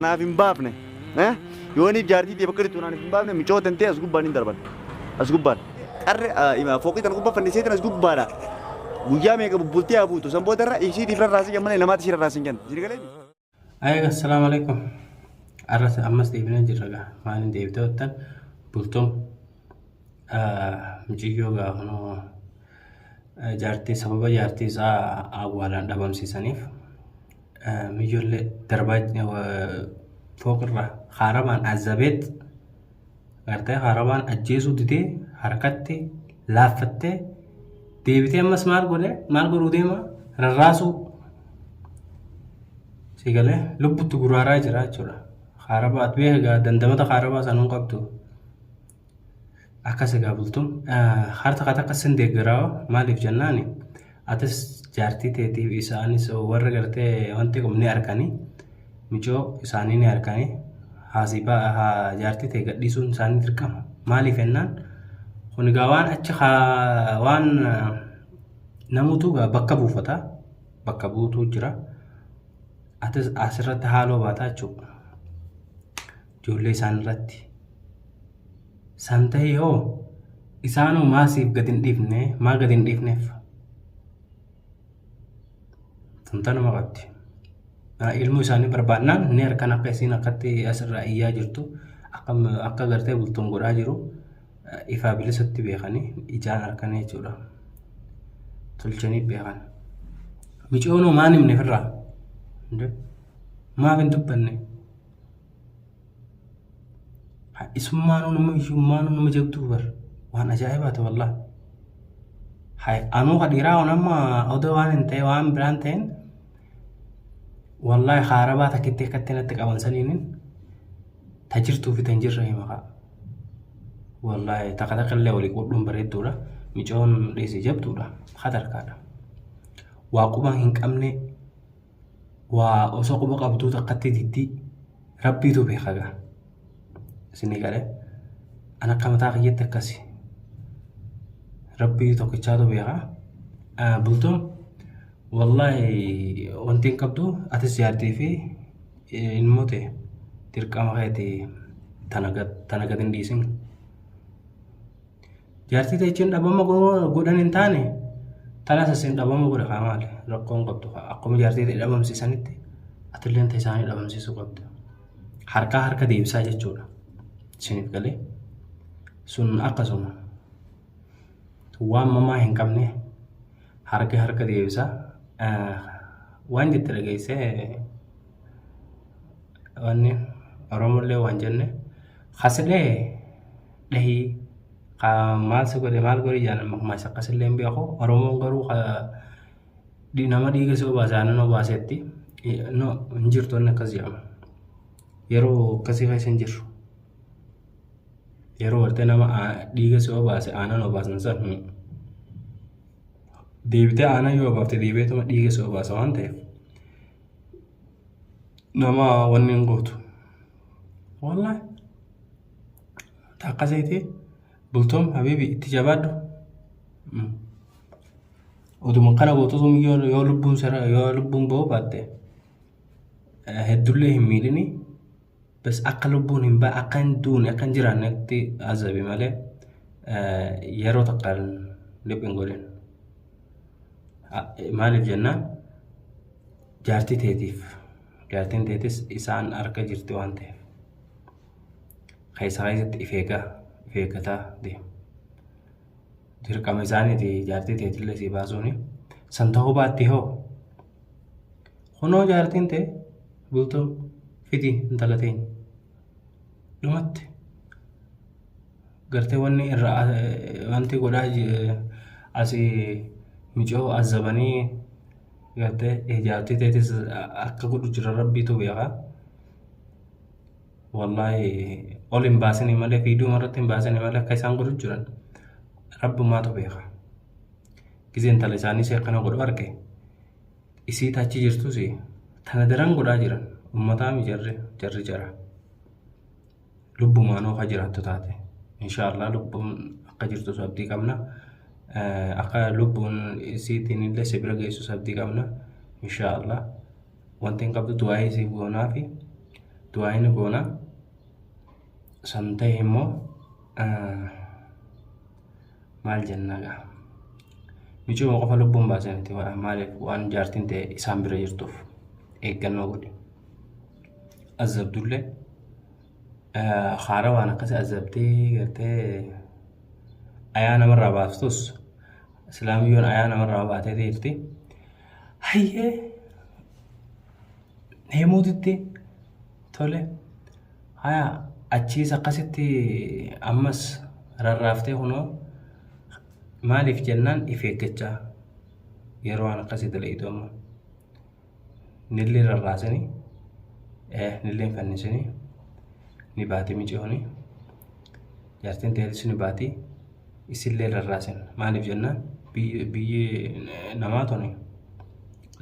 Naaf hin baafne. Yooniif jaartii tee bakka jirtu naaf hin baafne micoo tantee as gubbaan hin darban. As gubbaan. Qarre fooqii tana gubbaa fanniseetiin as gubbaadha. Guyyaa meeqa bubbultee haa buutu. San booda irra isiitiif rarraasii kan malee namaatti ishii rarraasii hin kennu. Isin galee? Ayga assalaamu alaikum. Arras ammas deebinee jirra gaa. Maaliin deebitee ottan bultum muciyyoo gaa kunoo jaartii sababa jaartii isaa awwaalaan dhabamsiisaniif miyyollee darbaa fooqirra haarabaan azzabeet gartee haarabaan ajjeesuu didee harkatti laaffattee deebitee ammas maal godhe maal godhuu deema rarraasuu si galee lubbutti guraaraa jira jechuudha. Haarabaa ati beeka dandamata haarabaa sanuun qabdu. Akkas egaa bultum harta ka takka sin deeggaraa maaliif jennaani atis jaartii teetiif isaanis warra gartee wanti kun ni arkanii micoo isaanii ni arkanii haasii haa jaartii tee gadhiisuun isaanii dirqama maaliif jennaan kun egaa waan achi waan namutu egaa bakka buufata bakka buutuu jira atis asirratti haaloo baataa jechuudha ijoollee isaan irratti. San ta'e hoo isaanoo maa siif gad hin dhiifne maa gad hin dhiifneef? Tun tanuma qabdi. Ilmoo isaanii barbaannaan ni harkan akka isiin akkatti asirraa iyyaa jirtu akka akka gartee bultuun godhaa jiru ifaa bilisatti beekanii ijaan harkanii jechuudha. Tolchanii beekan. Micoonoo maan himne firraa? Maaf hin dubbanne? Isummaanuu nama isummaanuu nama jabduu bar waan ajaa'ibaati wallah. Hay anuu ka dhiiraa kun amma odoo waan hin ta'e waan biraan ta'in wallahi haarabaa takkitti akkatti natti qaban saniinin ta jirtuu fi ta hin jirre hima kaa. Wallahi takka takka illee walii qodhuun bareedduudha. Micoon dhiisi jabduudha. Hatarkaadha. Waa quba hin qabne waa osoo quba qabduu takkatti diddii rabbiitu beeka gaa. Isinii galee an akka mataa kiyyatti akkasi. Rabbii tokkichaatu beeka. Bultuun wallaahi wanti hin qabdu atis jaartii fi ilmoo ta'e dirqama keeti tana gad hin dhiisin. Jaartii ta'e jechuun dhabama godhan hin taane tanas isin dhabama godha kaa maali rakkoon qabdu kaa akkuma jaartii ta'e dhabamsiisanitti atilleen ta'e isaanii dhabamsiisuu qabda. Harkaa harka deebisaa jechuudha. Isiniif galee sun akkasuma waan mamaa hin qabne harka harka deebisaa waan jette dhageessee wanni Oromollee waan jenne hasilee dhahii ka maal si godhe maal godhe jedhan makmaasa akkasillee hin beeku Oromoon garuu ka nama dhiiga si obaase aannan obaasetti no hin jirtu inni akkas jedhama yeroo akkasii keessa hin jirru yeroo gartee nama dhiiga si obaase aannan obaasan san deebitee aannan yoo obaafte deebi'eetuma dhiiga si obaasa waan ta'eef nama wanni hin gootu wallahi Akkasiiti bultoon habiibi itti jabaadhu. Oduma kana gootu yoo lubbuun sira yoo lubbuun ba'uu baatte heddullee hin miidhini. Bas akka lubbuun hin ba akka hin duune akka hin jiraannetti azabi malee yeroo takka lip hin godhin. Maaliif jennaan jaartii teetiif jaartiin teetis isaan harka jirti waan ta'eef. Keessa keessatti if eegaa if eeggataa deema. Dirqama isaaniiti jaartii teetillee sii baasuuni. San ta'uu baatte hoo kunoo jaartiin tee bultoo fidi intala teenya dhumatti gartee wanni irra wanti godhaa asii micoo azabanii gartee jaartii teetis akka godhu jira rabbiitu beeka. Wallaahi ol hin baasini malee fiiduma irratti hin baasini malee akka isaan godhu jiran rabbumaatu beeka. Gizee intala isaanii si akkana godhu arge isii achi jirtus tana daran godhaa jiran ummataami jarri jarri jara. Lubbumaanuu akka jiraattu taate inshaallah lubbuun akka jirtus abdii qabna. Akka lubbuun isiitiin illee si bira geessus abdii qabna inshaallah. Wanti hin qabdu du'aa'ii siif goonaafi. Du'aa inni goona. San ta'e immoo maal jennaa gaa. Micooma qofa lubbuun baasee miti maaliif waan jaartiin ta'e isaan bira jirtuuf eeggannoo godhi. Azabdullee haara waan akkasii azabdee gartee ayaa namarraa baastus islaamiyyoon ayaa namarraa baatee jirti. Hayyee heemuutitti tole haya achiis akkasitti ammas rarraaftee kunoo maaliif jennaan if eeggachaa yeroo waan akkasii dalagitu amma nillee rarraasanii nillee hin fannisanii ni baati micooni jaartiin teetis ni baati isillee rarraasan maaliif jennaan biyyi namaa tuni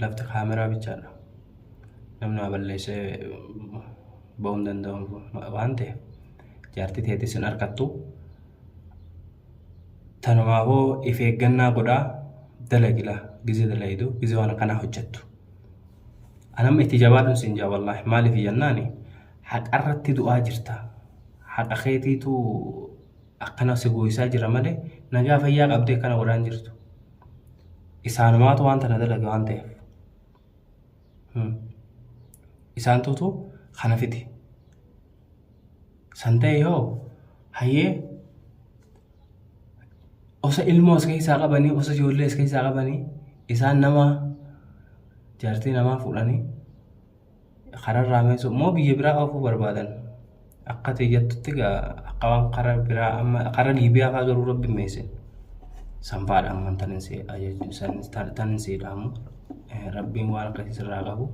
lafti kaameraa bichaadha namni waa balleessee ba'uu hin danda'u waan ta'eef jaartii teetis hin harkattu. Tanumaafuu if eeggannaa godhaa dalagila gizee dalagidu gizee waan akkanaa hojjettu. Anamma itti jabaadhuun siin jaa wallaahi maaliif jennaani haqarratti du'aa jirta. Haqa keetiitu akkana si gooyisaa jira malee nagaa fayyaa qabdee akkana godhaa hin jirtu. Isaanumaatu waan tana dalage waan ta'eef. Isaantuutu kana fide. San ta'e hoo hayyee osa ilmoo as keessaa qabanii osa ijoollee as keessaa qabanii isaan nama jaartii namaa fuudhanii kararraa meesuu moo biyya biraa oofuu barbaadan akka tiyyattutti gaa akka waan kara biraa amma kara Liibiyaa fa'aa garuu rabbi meese sanfaadha amman tanin si ajaju tanin si dhaamu rabbiin waan akkasii sirraa qabu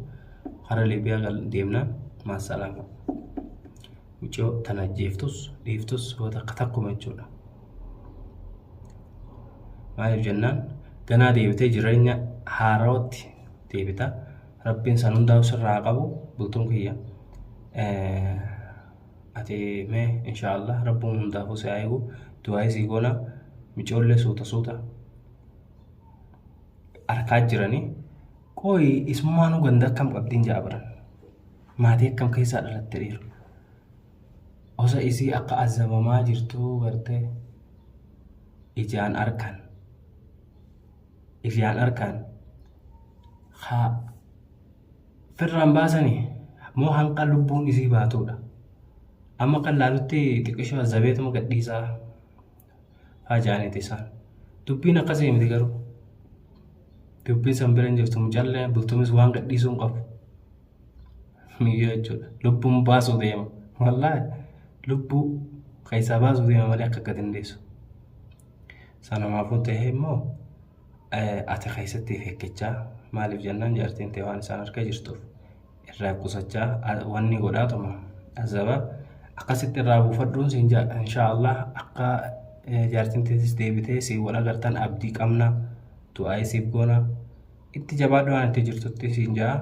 kara Liibiyaa deemnaan maasalaama. Mucoo tana ajjeeftus dhiiftus yoo takka takkuma jechuudha. Maaliif jennaan ganaa deebitee jireenya haarawatti deebita. Rabbiin san hundaa'u sirraa haa qabu bultuun kiyya. Ati mee inshaallah rabbuun hundaafuu si haa eegu du'aayii sii goona micoollee suuta suuta arkaa jiranii qooyi isummaanuu ganda akkam qabdiin ja'a baran. Maatii akkam keessaa dhalatte dhiiru. Osa isii akka azabamaa jirtuu gartee ijaan arkan. Ijaan arkan. Haa firraan baasanii moo hanqa lubbuun isii baatuudha. Amma kan laalutti xiqqishoo azabeetuma gadhiisaa haa jaaniiti isaan. Dubbiin akkasii miti garuu. Dubbiin san bira hin jirtu mucallee bultumis waan gadhiisuu hin qabu. Miyyoo jechuudha. Lubbuun baasuu deema. Wallaahi lubbuu keessaa baasuu deema malee akka gad hin dhiisu. Sanumaafuu ta'ee immoo ati keessatti of eeggachaa maaliif jennaan jaartiin ta'e waan isaan harka jirtuuf irraa qusachaa wanni godhaatuma azaba akkasitti irraa buufadhuun siin jaa inshaa Allah akka jaartiin teetis deebitee siin wal agartan abdii qabna du'aa isiif goona itti jabaadhu waan itti jirtutti siin jaa.